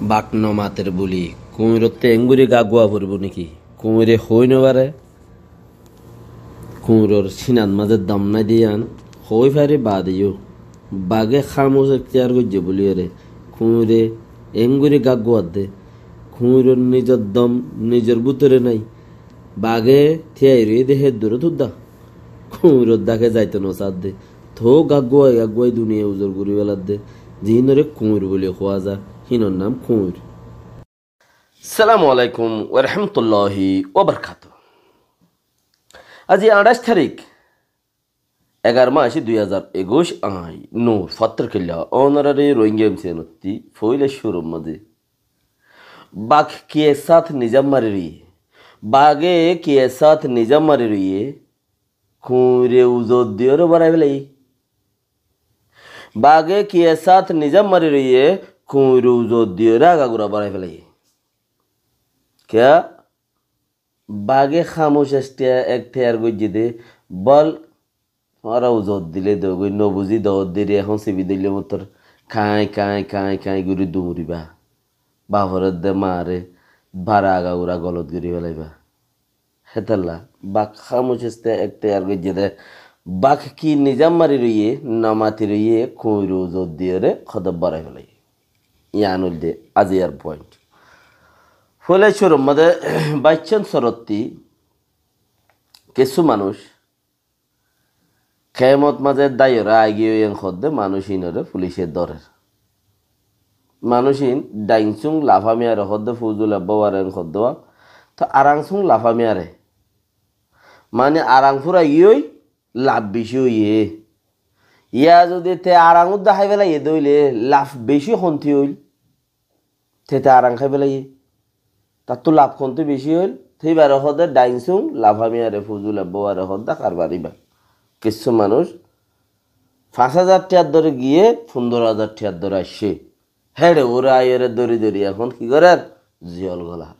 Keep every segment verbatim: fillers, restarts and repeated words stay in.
Bak no mater buli kuñirotte enguri gaggua foribó niki? Kuñire hoi no fare. Kuñiror sinat maze dom nai de yián hoi fare bade yó, bage hámos ektiyar goijje buliyore kuñire enguri gaggua de. Kuñiror nizor dom nizor bútore nai. Bage tiyai roiye de hé dure tudda. Kuñiror dake zaito no sadde. Toó gagguai gagguai duniya uzor gori feladde. Ziínore kuñir buli hoó za, hínor nam kuñir. Assalamu alaikum wa rahmatullahi wa barakatuhu. Aijja añçaic tarík, egaró mac, dui házar ekuic, añí Nur Fattor Killa, ónorare Rohingya M C N ottú foila cúrur maze. Bak ki ek sát nizam mari roiye, bage ki ek sát nizam mari roiye, kuñire uzor diyore borai felaiye. Bage ki ek sát nizam mari roiye, kuñire uzor diyore agagura borai felaiye. Kiya? Bage hámos ektiyar goijje de, bol tuáñra uzor dile dogoi, no buzi dogoi deri ehón sibi dile motor kañi kañi kañi kañi gori dumuriba. Bafore de mare, bare agagura golot gori felaiba. Hétolla bak hámos ektiyar goijje de, bak ki nizam mari roiye, no mati roiye, kuñire uzor diyore hodob borai felaiye. Yián óilde aijjar point. Foila cúrur maze baiccán sorotti kessú manúc kemot maze daiyore aigiyoi en hoó de manúc ínore fulice dórer. Manúc ín dain sung lafa miyare hoó de, fuzul ebba ware en hoó de, to arang sung lafa miyare. Mane arang fura giyoi, laf beci óiye. Yián zodi te arang udda hái felaiye de óile laf beci honti óil. Te te arang hái felaiye. Tattú laf honti beci óil. Te ibare hoó de dain sung lafa miyare, fuzul ebba ware hoó de karbari ba. Kessú manúc fañs házar tiyar dóre giye, fundoro házar tiyar dóre aiccé. Héçe ure aiyore dóri dóri ehón ki gorer? Ziyol golar.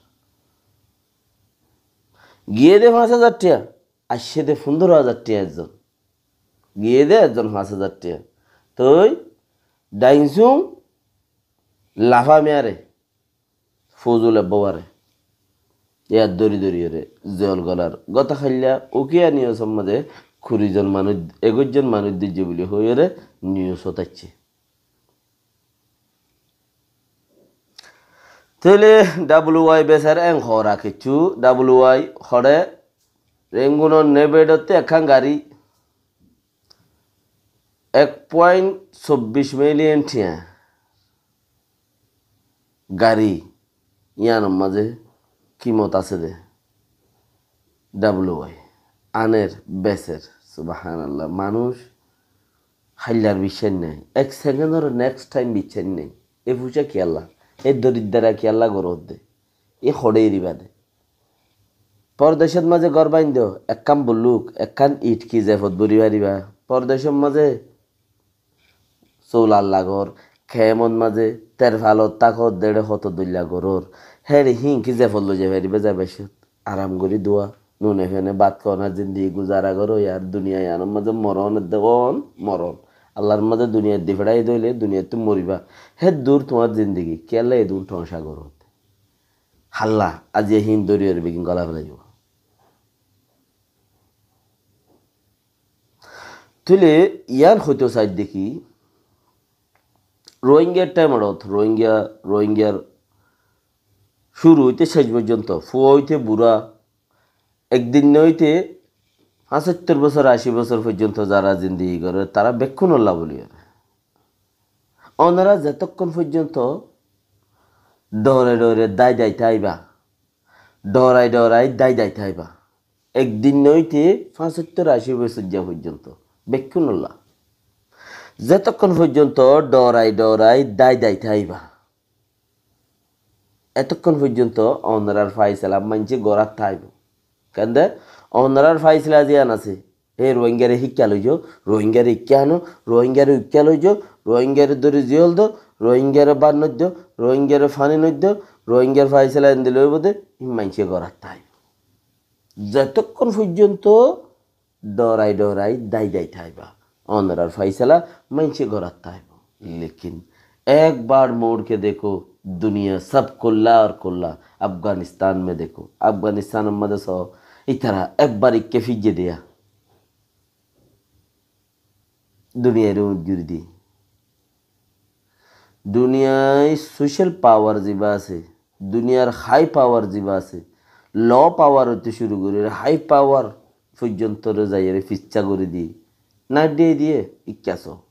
Giye de fañs házar tiya, aiccé de fundoro házar tiya ezzon. Giye de ezzon fañs házar tiya. Toi dain sung lafa miyare, fuzul ebba ware. Yar dóri dóri ore ziyol golar. Gota hailla Ukiya newsor maze kuri zon manúc, ekuic zon manúc dóijje buli hoiyore newsot aiccé. Tóile W Y beser en hoór kessú, W Y hoçé Rengunor nebedotte ekkán gari ek point sobbic million tiya gari, yiánor maze kimot asé de. W Y aner beser, subhanallah, manúc haillar biccác nai, ek secondor next time biccác nai. E fuca kiyólla, e doriddara kiyólla goródde, e hoçé eriba de. Pordecot maze gór baindó, ekkán buluk, ekkán it ki zefot bori fariba? Pordecot maze sular lagor, kemot maze terfalot tákot, deçe hoto doilla gorór. Héçe hín ki zefot loi zai fariba, zai baccot? Aram gori dua, nune fene bát kóna zindigi guzara goró, yar duniya yiánor maze moron edde on, moron. Allar maze duniyat di feçai dóile duniyattú moriba. Hé dur tuáñr zindigi, kiyólla edun thoñca goródde? Halla, aijja hín dóri ore begin gola felaibo. Tóile yián hoito saidde ki, Rohingyar thaimot, Rohingya, Rohingyar cúru óite céc foijjonto, fua óite bura, ek din no óite fañsattor bosór, aci bosór foijjonto zara zindigi gorer, tara bekkúnolla buli ore. Onora zetokkon foijjonto dore dore dai dai táiba, dorai dorai dai dai táiba. Ek din no óite fañsattor aci bosór za foijjonto, bekkúnolla. Zetokkon foijjonto dorai dorai dai dai táiba, etokkon foijjonto onorar faisala maincé gorat táibo. Kende onorar faisala ziyan asé, e Rohingyare hikka loizo, Rohingyare ikka ano, Rohingyare ikka loizo, Rohingyare dóri ziyol do, Rohingyare bát noiddo, Rohingyare fani noiddo, Rohingyar faisala endi loibo de, hín maincé gorat táibo. Zetokkon foijjonto dorai dorai dai dai táiba, onorar faisala maincé gorat táibo. Lekin ek bar murke dekó, Duniya sab kulla aur kulla. Afganistan me dekó, Afganistan or maze só, ítara ekbar ikká fijje diya. Duniyai re uñth gori diye. Duniyai social power ziba asé, duniyar high power ziba asé, low power óite cúru gorí high power foijjonto re zaiyóre fisá gorí diye. Nai diye diye, ikká só.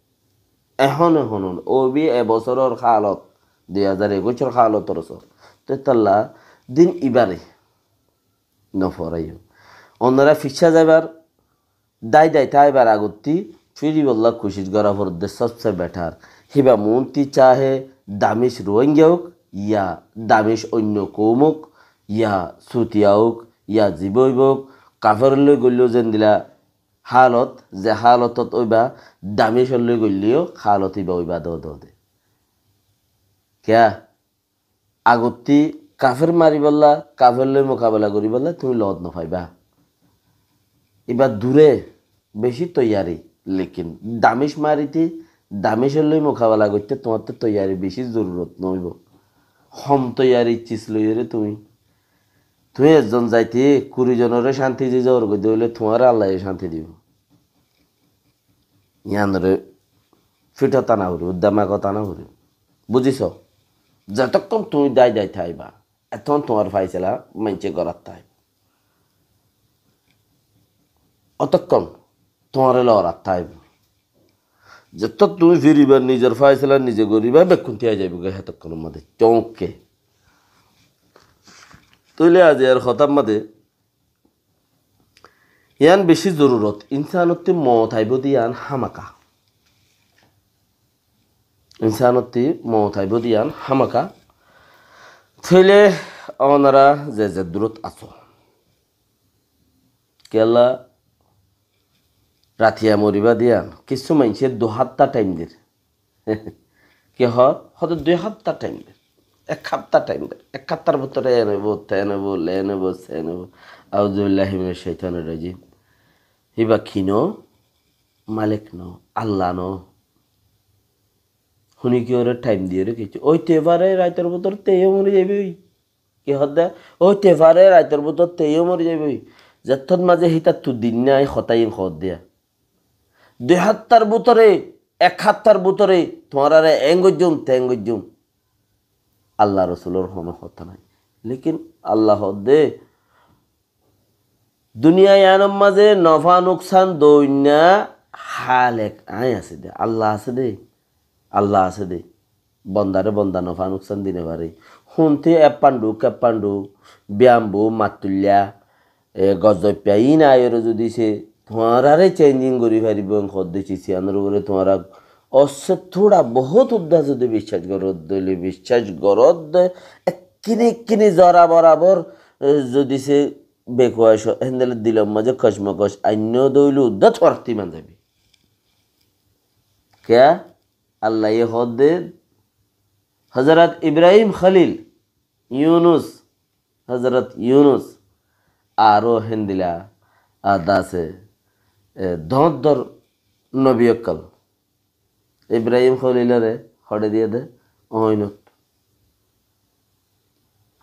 Ehón, ehón, ó bi e bosóror halot, dui házar ekuicor halot or só. Te tolla din ibare no foraiyó. Onora fisá zaibar dái dái táibar agottí firibolla kucíc gorá foredde sobse better. Híba muúnti cahe Damic Ruáingga ók, ya Damic oinno koum ók, ya Sutiya ók, ya zibá óibou ók, kaferor lói goilleyó zendila halot, ze halotot óiba, Damicor lói goilleyó halot íba óiba dóde. Kiyá? Agottí kafer maribálla, kafer lói mukabela goríbálla tuñí lot no faibá. Íba dure beci toiyari, lekin Damic marite, Damicor lói mukabela goitté tuáñtte toiyari beci zorurot no óibo. Hom toiyari cis loiyóre tuñí, tuñí ezzon zaite kuri zonore cánti di zobor goidde óile tuáñre Allaye cánti dibo. Yiánore fíthot ana foribo, demakot ana foribo. Buzíso? Zetokon tuñí dái dái táiba, etokon tuáñr faisela maincé gorat táibo. Otokon tuáñre lorat táibo. Zetokon tuñí firiba, nizor faisela nize goriba, bekkún tiya zaibo goi hetokonor maze. Chonke. Tóile aijjar hotar maze yián beci zorurot. Insanottí moot aibo de yián hámaka. Insanottí moot aibo de yián hámaka. Tóile onora ze ze durot asó, kiyólla ratiya moriba de yián. Kissú maincé dui háfta thaim der. Ki hoó? Hoó de dui háfta thaim der, ek háfta thaim der. Ek háftar bútore en óibo, ten óibo, len óibo, sen óibo. Auzubillahi minash shaitanir rajim. Híba ki no? Malek no, Allah no. Húni kiyóre thaim diyóre kessú. Óite fare raitor bútore teyó mori zaiboi. Ki hoó de? Óite fare raitor bútore teyó mori zaiboi. Zettót maze hítattu din nai, hotá iín hoó de. Dui háftar bútore, ek háftar bútore tuáñrare en goijjum, ten goijjum. Allah Rosulor hono hotá nai. Lekin Allah hoó de, duniya yiánor maze nofa nuksan doinna Halik añí asé de, Allah asé de, Allah asé de. Bondare bonda nofa nuksan di no fare. Húnte eppandu, keppandu, biyambu, mattulla, e, gozzoippya, iín aiyóre zodi se tuáñrare changing gorí faribó, en hoó de cis yiánor uore tuáñra ossé tuça bohút udda zodi biccác goródde óile, biccác goródde, ekkini ekkini zora borabor, e, zodi se bekuwa co-, héndilla dilor maze kocmokoc ainno de óile udda tuáñrattú iman zaibi. Kiyá? Allaye hoó de, Hozorot Ibrahim Kholil, Yunus, Hozorot Yunus, aró héndilla adda asé, e, doñr doñr nobi ókkol. Ibrahim Kholilore hoçé diye de, oinot.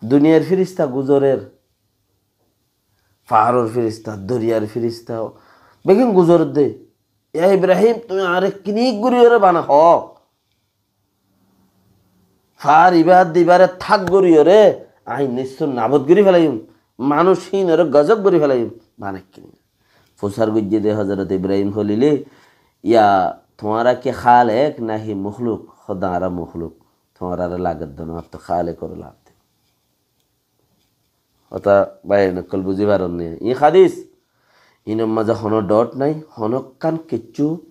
Duniyar firista guzorer, faáror firista, doriyar firista, beggún guzorer de. Ya Ibrahim, tuñí añáre kinik gorí ore bana hoó. Faár ibá dibare thák gorí ore, añí nissú nabud gorí felaiyum. Manúic hín ore gozok gorí felaiyum. Bana kinik. Fusár goijjé de Hozorot Ibrahim Kholile, ya tuáñra ki Khálek naki mukhluk? Hoó de añára mukhluk. Tuáñrare lager de no, ar to Khálek ore lag de. Hotá bái ókkol buzí faron né? Iín hadis. Iínor mazé honó doubt nái, honókkan kiccú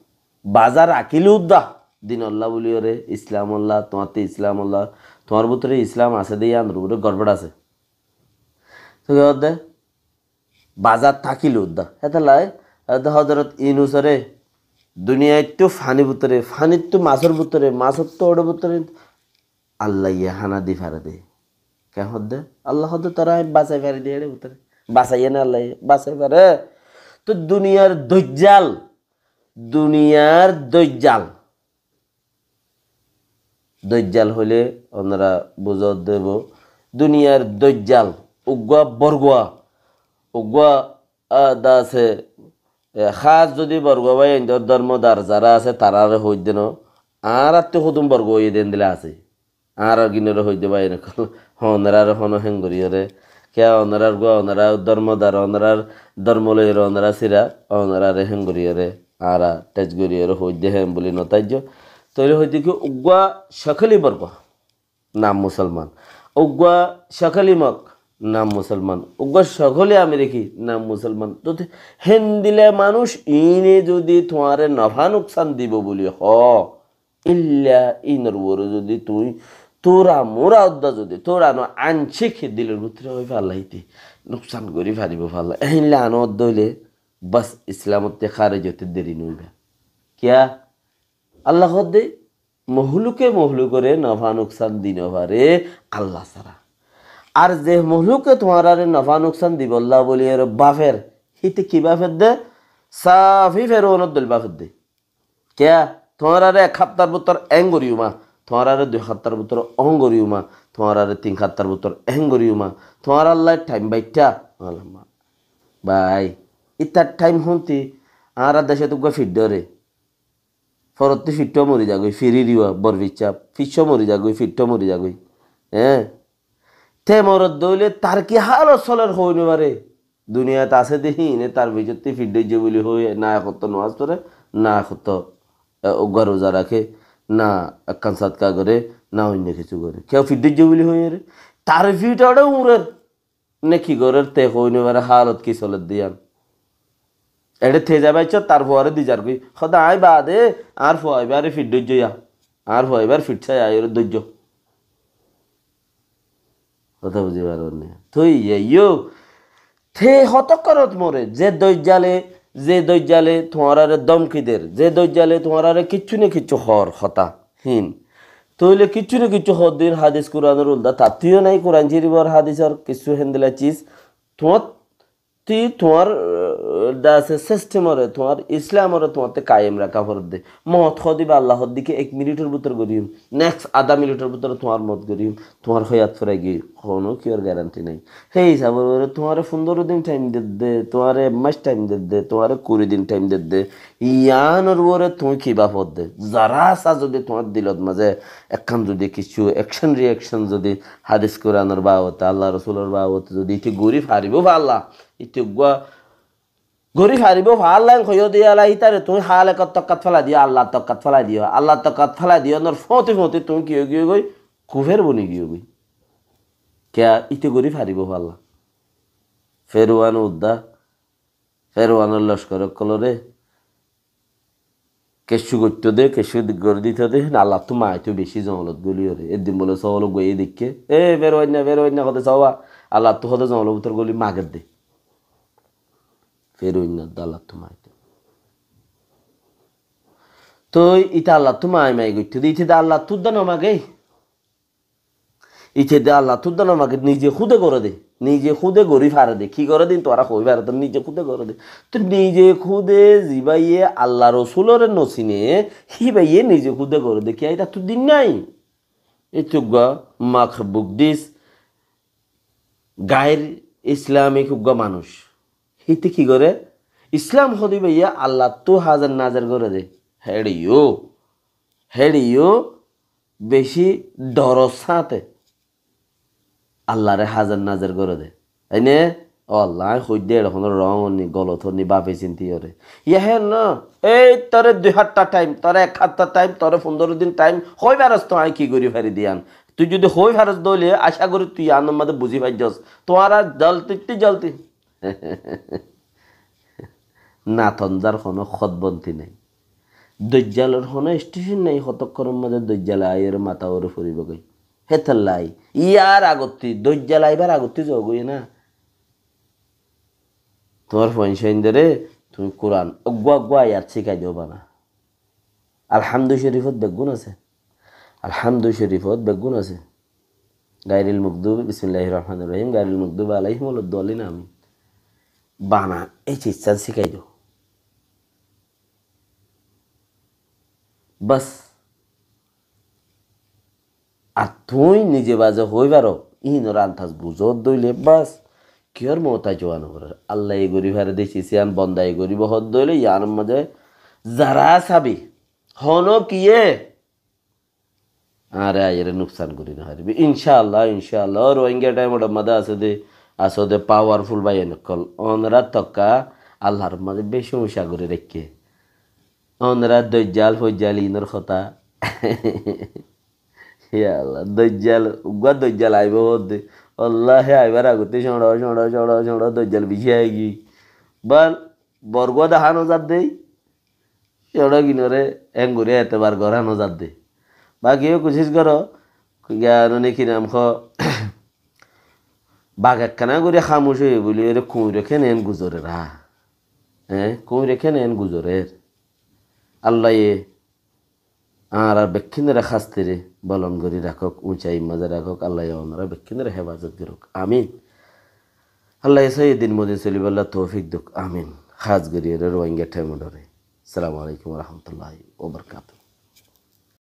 bazar rakíle udda. Dinolla buliyóre, Islamolla, tuáñtte Islamolla, tuáñr bútore Islam asé de yíanor uore gorbor asé. Tói hoódde bazar tákile udda. Hétolla, hétolla Hozorot Yunusore duniyaittú fanir bútore, fanittú masór bútore, masóttu óçor bútore, Allaye hána di fare de. Ken hoódde? Allah hoódde, toré añí basai fari de éçe bútore. Basaiyé né Allaye? Basai fare. Toi duniyar doijjal, duniyar doijjal. Doijjal hoile onora buzó debo. Duniyar doijjal, uggúa borgua, uggúa, a, dase, e, hás zodi borgua bái aindor dormodar zara asé, tarare hoiddé no, añárattú hodún borgua óiye dé endilla asé. Añárar ginore hoiddé bái, enekol, onorare hono héng goríyore, kiyá onorar gua, onorar dormodar, onorar dormo loiyore, onorar sira, onorare héng goríyore, añára théc goríyore hoiddé héen buli no táijjo. Tóile hoiddé ki, uggúa cókoli borgua, nam musolman. Uggúa cókoli mok, nam musolman. Uggúa cókoli ameriki, nam musolman. Tóte héndilla manúic iíne zodi tuáñre nofa nuksan dibo buli hoó, illa inor uore zodi tuñí tura mura udda zodi tura no anci ki dilor bútore hoi falla ite nuksan gorí faribo falla. Ehinle ano udda óile bas Islamotte hárej óite deri no óiba. Kiyá? Allah hoódde, mohluke mohlukore nofa nuksan di no fare Allah sára. Ar ze mohluke tuáñrare nofa nuksan dibolla buli ere bafer, hite ki bafer de? Safi Feruonor dóil bafer de. Kiyá? Tuáñrare ek haftar bútor en goríyum, tuáñrare dui haftar bútor on goríyum, tuáñrare tin haftar bútor en goríyum, tuáñrallai thaim baitta. Bái, itar thaim honti, añára decot uggúa fir dóre. Forottí fittúa mori zagói, firi diwa, bor ficcá, ficcúa mori zagói, fittúa mori zagói. Eé? Te morot dóile tar ki hálot soler hoi no fare. Duniyat asé de híine tar ficcótti fir dóijje buli hoi, na ekotto nomás fore, na ekotto, e, uggúa ruza raké, na ekkán sadka goré, na oinno kessú goré. Kiyá fir dóijje buli hoi re? Tar fit ore uñrer. Ne ki gorer te hoi no fare, hálot ki soler de yián. Eçe te zai baiccó, tar fuare di zargói. Hoó de aññí baade, añár fua ibáre fir dóijjo ya. Añár fua ibár fir sai aiyóre dóijjo. Hotá buzi faron né? Toi yó. Te hotokkonot more, ze doijjale, ze doijjale tuáñrare domki der, ze doijjale tuáñrare kissú ne kissú hoór hotá. Hín. Tóile kissú ne kissú hoddin hadis Kuranor ulda tattúyo nái, Kuran Córifor hadisor kissú héndilla cis. Tuáñtti tuáñr, eh, dase sistemore, tuáñr Islamore tuáñtte kayem raká foredde. Mot hodiba Allah hoddike ek minitor bútor goriyum, next adá minitor bútor tuáñr mot goriyum, tuáñr hoyat furai giyói, hono kiyór garanti nái. Hé hísabor uore tuáñre fundoro din thaim dedde, tuáñre ek mac thaim dedde, tuáñre kuri din thaim dedde, yiánor uore tuñí ki báfodde? Zará sá zodi tuáñr dilot mazé ekkán zodi kissú action reaction zodi hadis Kuranor babote, Allah Rosulor babote zodi ite gorí faribó falla, ite uggúa gorí faribó falla en hoiyó de yala ítare tuñí hálekor tokkat félai diyó, Allar tokkat félai diyó, Allar tokkat félai diyó, nor fóti fóti tuñí ki ói giyó goi? Kufer boni giyó goi. Kiyá ite gorí faribó falla? Feruan udda, Feruanor lockor ókkolore kessú goittó de, kessú di-, gorí dito de, hín Allattú maito beci zongolot goli ore. Eddin bole sóolo goiyé deikké, "E, Feruainna, Feruainna," hode sóoba, Allattú hode zongolor bútor goli mager de. Feruainna de Allattú maito. Toi ite Allattú mai mai goittó de, ite de Allattú de no magé. Ite de Allattú de no mage, nize kúde goré de, nize kúde gorí fare de, ki goré de, tuáñra hoi faro de, nize kúde goré de. Toi nize kúde zibáye Allah Rosulore no sine, híbaye nize kúde goré de, kiyá itattú din nái? Ite uggúa makbuk dis, gair Islamik uggúa manúic. Híte ki goré? Islam hodibaye Allattú hazer nazer goré de. Héçe yó, héçe yó beci doror sáñte Allare hazer nazer goré de. Aine, "Ó Allah, añí hoidde eçe hono rong ni, golot ni, báfi sinti ore." Yá hé no, ei tore dui hafta thaim, tore ek hafta thaim, tore fundoro din thaim, hoi faros to añí ki gorí fari de yián. Tui zodi hoi faros de óile, acá gorí tui yiánor mazé buzí faijjos. Tuáñra zoldittú zoldi. Natonzar hono hódbonti nai. Doijjalor hono stecon nai, hotokkonor mazé doijjale aiyóre mata ore foribógoi. Hétolla yar agottí, doijjal aibar agottí zogoi na. Tuáñr fuain-suaindore tuñí Kuran uggúa uggúa ayat sikai do bana. Alhamdu Shorifot beggún asé. Alhamdu Shorifot beggún asé. Gairil magdubi, bismillahir rahmanir rahim, gairil magdubi alaihim waladdallin, amin. Bana, ei cizzán sikai do. Bas. Ar tuñí nize baze hoói faro, ínor antas buzó dóile bas, kiyór moótaj ówa noforé. Allaye gorí fare de sis, yían bondaye goríbo hoó dóile, yíanor mazé zará sabi, honó kiyé añáre aiyóre nuksan gorí nofaribó. Incáallah, incáallah, ó Rohingya thaim or mazé asé de, asé de powerful bái ókkol, ónora tokka Allahr mazé beci uñcá gorí raikké. Ónora dojjal, fojjal ínor hotá. Ya Allah, dojjal, uggúa dojjal aibó hoódde. Wallahi aibar agottí cóñço, cóñço, cóñço, cóñço dojjal bicí aigiyói. Bal, borgúa dahá nozadde, cóñço ginóre engorí etebar gorá nozadde. Baki yó kucíc goró, giyá noni ki nam hoó, bag ekkána gorí hámuc óiye buli ere kuñre kene en guzorer há. Eé, kuñre kene en guzorer. Allaye añárar bekkúnore hástere bolon gorí rakók, uñcai mazé rakók, Allaye onora bekkúnore hefazot gorók. Amin. Allaye sóiyi din modin solibálla toufik douk. Amin. Hás gorí ere Rohingya thaim ore. Assalamu alaikum wa rahmatullahi wa barakatuhu.